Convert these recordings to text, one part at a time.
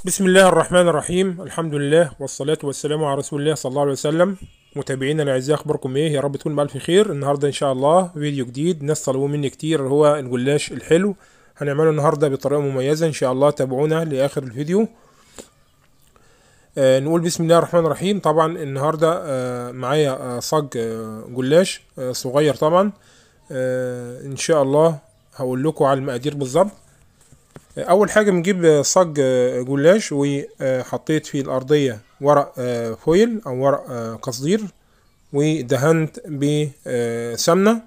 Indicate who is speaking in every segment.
Speaker 1: بسم الله الرحمن الرحيم. الحمد لله والصلاة والسلام على رسول الله صلى الله عليه وسلم. متابعينا الاعزاء، اخباركم ايه؟ يا رب تكونوا بالف خير. النهارده ان شاء الله فيديو جديد ناس طلبوه مني كتير، هو الجلاش الحلو. هنعمله النهارده بطريقة مميزة ان شاء الله، تابعونا لاخر الفيديو. نقول بسم الله الرحمن الرحيم. طبعا النهارده معايا صاج جلاش صغير طبعا. ان شاء الله هقول لكم على المقادير بالظبط. اول حاجة بنجيب صاج جلاش، وحطيت في الارضية ورق فويل او ورق قصدير، ودهنت بسمنه.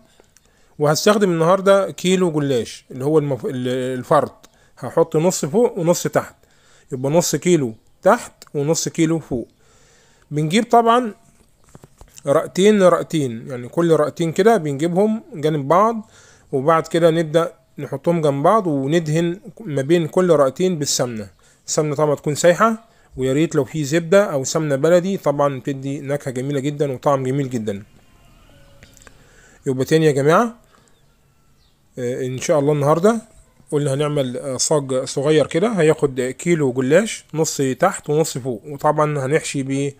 Speaker 1: وهستخدم النهارده كيلو جلاش اللي هو الفرد. هحط نص فوق ونص تحت، يبقى نص كيلو تحت ونص كيلو فوق. بنجيب طبعا رقتين رقتين، يعني كل رقتين كده بنجيبهم جنب بعض، وبعد كده نبدأ نحطهم جنب بعض وندهن ما بين كل رقتين بالسمنة. السمنة طبعا تكون سايحة، ويا ريت لو في زبدة او سمنة بلدي، طبعا بتدي نكهة جميلة جدا وطعم جميل جدا. يبقى تاني يا جماعة، ان شاء الله النهاردة قلنا هنعمل صاج صغير كده، هياخد كيلو جلاش، نص تحت ونص فوق، وطبعا هنحشي ب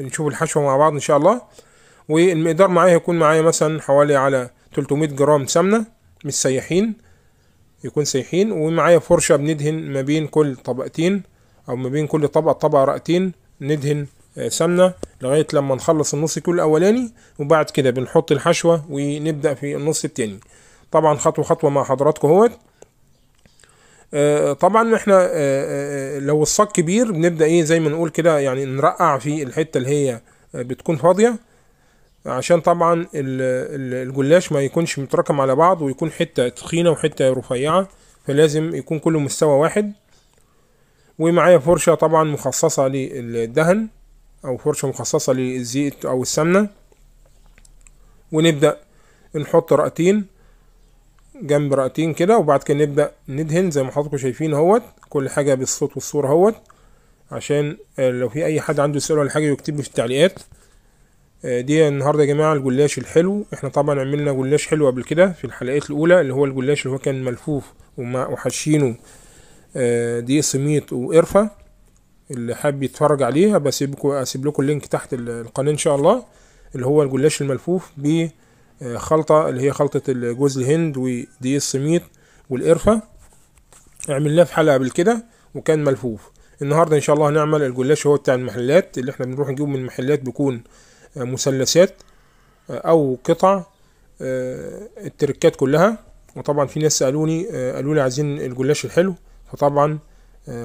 Speaker 1: نشوف الحشوة مع بعض ان شاء الله. والمقدار معايا هيكون معايا مثلا حوالي على 300 جرام سمنة مش سايحين، يكون سايحين. ومعايا فرشة بندهن ما بين كل طبقتين، او ما بين كل طبقة طبقة رقتين، ندهن سمنة لغاية لما نخلص النص كيلو الاولاني، وبعد كده بنحط الحشوة ونبدأ في النص التاني. طبعا خطوة خطوة مع حضراتكم اهوت. طبعا احنا لو الصاج كبير بنبدأ ايه زي ما نقول كده، يعني نرقع في الحتة اللي هي بتكون فاضية، عشان طبعا الجلاش ما يكونش متراكم على بعض ويكون حتة تخينة وحتة رفيعة، فلازم يكون كله مستوى واحد. ومعايا فرشة طبعا مخصصة للدهن، او فرشة مخصصة للزيت او السمنة. ونبدأ نحط رقتين جنب رقتين كده، وبعد كده نبدأ ندهن زي ما حضراتكم شايفين اهوت، كل حاجة بالصوت والصورة اهوت، عشان لو في اي حد عنده سؤال ولا حاجة يكتب لي في التعليقات. دي النهارده يا جماعة الجلاش الحلو. احنا طبعا عملنا جلاش حلو قبل كده في الحلقات الاولى، اللي هو الجلاش اللي هو كان ملفوف وحشينه دقيق سميط وقرفه. اللي حاب يتفرج عليه اسيب لكم ال link تحت القناة ان شاء الله، اللي هو الجلاش الملفوف بخلطه اللي هي خلطه جوز الهند ودقيق السميط والقرفه، عملناه في حلقة قبل كده وكان ملفوف. النهارده ان شاء الله هنعمل الجلاش هو بتاع المحلات، اللي احنا بنروح نجيبه من المحلات، بيكون مثلثات او قطع، التركات كلها. وطبعا في ناس سالوني قالوا لي عايزين الجلاش الحلو، فطبعا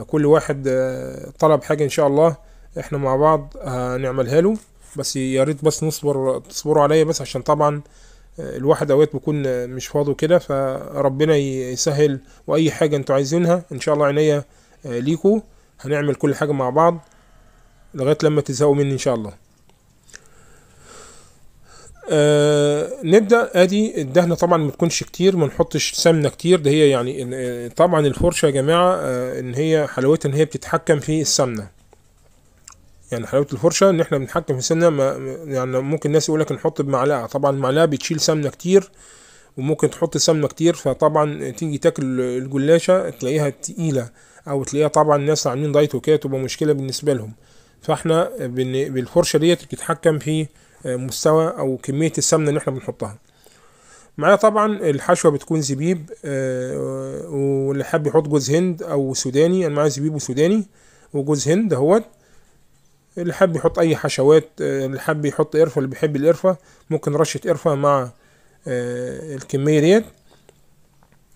Speaker 1: كل واحد طلب حاجة ان شاء الله احنا مع بعض هنعملها له، بس يا ريت بس نصبر، تصبروا عليا بس، عشان طبعا الواحد اوقات بيكون مش فاضي كده، فربنا يسهل. واي حاجة انتوا عايزينها ان شاء الله عينيا ليكوا، هنعمل كل حاجة مع بعض لغاية لما تزهقوا مني ان شاء الله. نبدأ. ادي الدهنة طبعا ما تكونش كتير، ما نحطش سمنة كتير، ده هي يعني طبعا الفرشة يا جماعة ان هي حلاوتها ان هي بتتحكم في السمنة، يعني حلاوة الفرشة ان احنا بنتحكم في السمنة. ما يعني ممكن الناس يقولك نحط بمعلقة، طبعا المعلقة بتشيل سمنة كتير، وممكن تحط سمنة كتير، فطبعا تيجي تاكل الجلاشة تلاقيها تقيلة، او تلاقيها طبعا الناس عاملين دايت وكده تبقى مشكلة بالنسبة لهم. فاحنا بالفرشة ديت بتتحكم في مستوى او كمية السمنة اللي احنا بنحطها. معايا طبعا الحشوة بتكون زبيب، واللي حاب يحط جوز هند او سوداني، انا معايا زبيب وسوداني وجوز هند اهوت. اللي حاب يحط اي حشوات، اللي حاب يحط قرفة، اللي بيحب القرفة ممكن رشة قرفة مع الكمية ديت.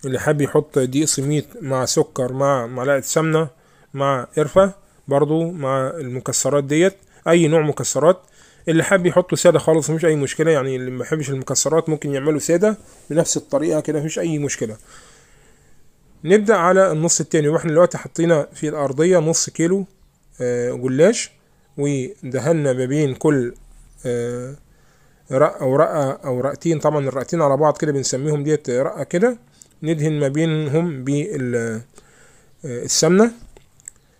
Speaker 1: اللي حاب يحط دقيق سميط مع سكر مع معلقة سمنة مع قرفة برضو مع المكسرات ديت، اي نوع مكسرات. اللي حاب يحطه ساده خالص مفيش اي مشكلة، يعني اللي ما بيحبش المكسرات ممكن يعمله ساده بنفس الطريقة كده، مفيش اي مشكلة. نبدا على النص التاني. واحنا دلوقتي حطينا في الارضية نص كيلو جلاش، ودهنا ما بين كل رقه ورقة او رقتين، طبعا الرقتين على بعض كده بنسميهم ديت رقه كده، ندهن ما بينهم بالسمنه.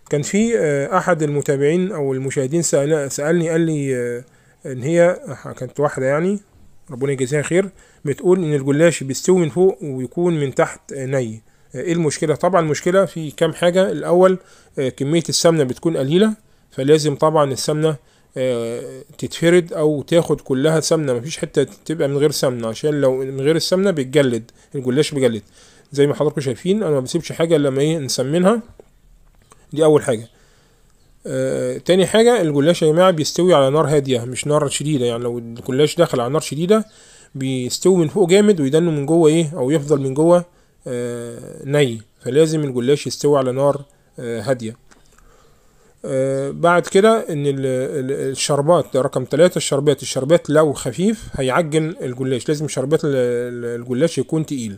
Speaker 1: كان في احد المتابعين او المشاهدين سألني قال لي ان هي كانت واحدة يعني ربنا يجازيها خير، بتقول ان الجلاش بيستوي من فوق ويكون من تحت ني. ايه المشكلة؟ طبعا المشكلة في كام حاجة. الاول كمية السمنة بتكون قليله، فلازم طبعا السمنة تتفرد او تاخد كلها سمنه، مفيش حتة تبقى من غير سمنه، عشان لو من غير السمنة بيتجلد الجلاش، بيجلد زي ما حضراتكم شايفين. انا ما بسيبش حاجة لما ايه نسمنها، دي اول حاجة. تاني حاجة، الجلاش يا جماعة بيستوي على نار هادية مش نار شديدة. يعني لو الجلاش دخل على نار شديدة بيستوي من فوق جامد ويدنه من جوه ايه، او يفضل من جوه ني، فلازم الجلاش يستوي على نار هادية. بعد كده ان الشربات، ده رقم 3، الشربات لو خفيف هيعجن الجلاش، لازم شربات الجلاش يكون تقيل.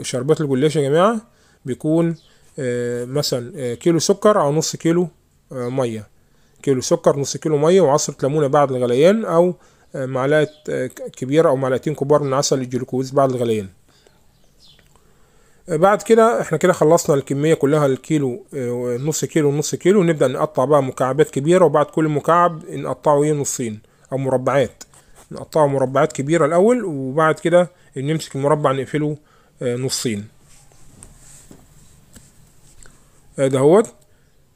Speaker 1: شربات الجلاش يا جماعة بيكون مثلا كيلو سكر او نص كيلو مية، كيلو سكر نص كيلو مية، وعصره ليمونه بعد الغليان، او معلقه كبيرة او معلقتين كبار من عسل الجلوكوز بعد الغليان. بعد كده احنا كده خلصنا الكمية كلها، الكيلو نص كيلو ونص كيلو. نبدا نقطع بقى مكعبات كبيرة، وبعد كل مكعب نقطعه ايه نصين او مربعات، نقطعه مربعات كبيرة الاول، وبعد كده نمسك المربع نقفله نصين. دهوت.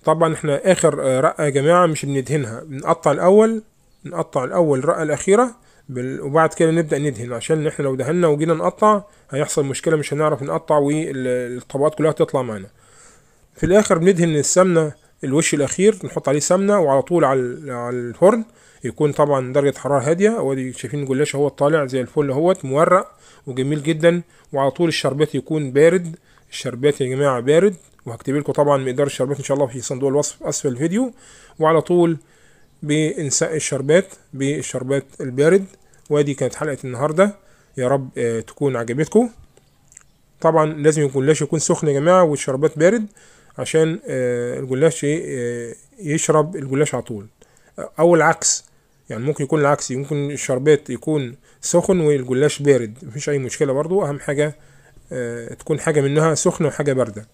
Speaker 1: طبعا احنا اخر رقه يا جماعة مش بندهنها، بنقطع الاول، نقطع الاول الرقة الاخيرة وبعد كده نبدأ ندهن، عشان احنا لو دهنا وجينا نقطع هيحصل مشكلة، مش هنعرف نقطع والطبقات كلها تطلع معانا. في الاخر بندهن السمنة الوش الاخير، نحط عليه سمنة وعلى طول على الفرن، يكون طبعا درجة حرارة هادية. وادي شايفين الجلاش اهو طالع زي الفل اهوت، مورق وجميل جدا. وعلى طول الشربات يكون بارد، الشربات يا جماعة بارد، وهكتب لكم طبعا مقدار الشربات ان شاء الله في صندوق الوصف اسفل الفيديو. وعلى طول بنسقي الشربات بالشربات البارد. وادي كانت حلقة النهاردة، يا رب تكون عجبتكم. طبعا لازم الجلاش يكون سخن يا جماعة والشربات بارد، عشان الجلاش يشرب الجلاش على طول، او العكس، يعني ممكن يكون العكس، ممكن الشربات يكون سخن والجلاش بارد، مفيش اي مشكلة برضو. اهم حاجة تكون حاجة منها سخنة وحاجة باردة.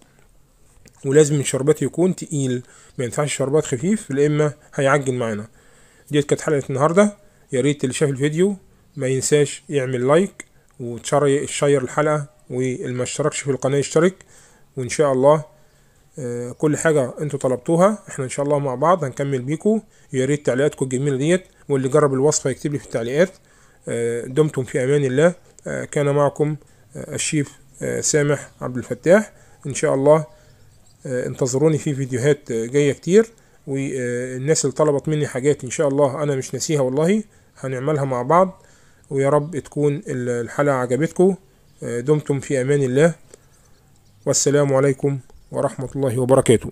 Speaker 1: ولازم الشربات يكون تقيل، ما ينفعش الشربات خفيف لإما هيعجن معانا. ديت كانت حلقة النهاردة، يا ريت اللي شاف الفيديو ما ينساش يعمل like وتشير الحلقة، واللي ما اشتركش في القناة يشترك. وإن شاء الله كل حاجة انتوا طلبتوها احنا ان شاء الله مع بعض هنكمل بيكم. يا ريت تعليقاتكم الجميلة ديت، واللي جرب الوصفة يكتب لي في التعليقات. دمتم في امان الله. كان معكم الشيف سامح عبد الفتاح. ان شاء الله انتظروني في فيديوهات جاية كتير، والناس اللي طلبت مني حاجات ان شاء الله انا مش ناسيها والله، هنعملها مع بعض. ويا رب تكون الحلقة عجبتكم. دمتم في امان الله، والسلام عليكم ورحمة الله وبركاته.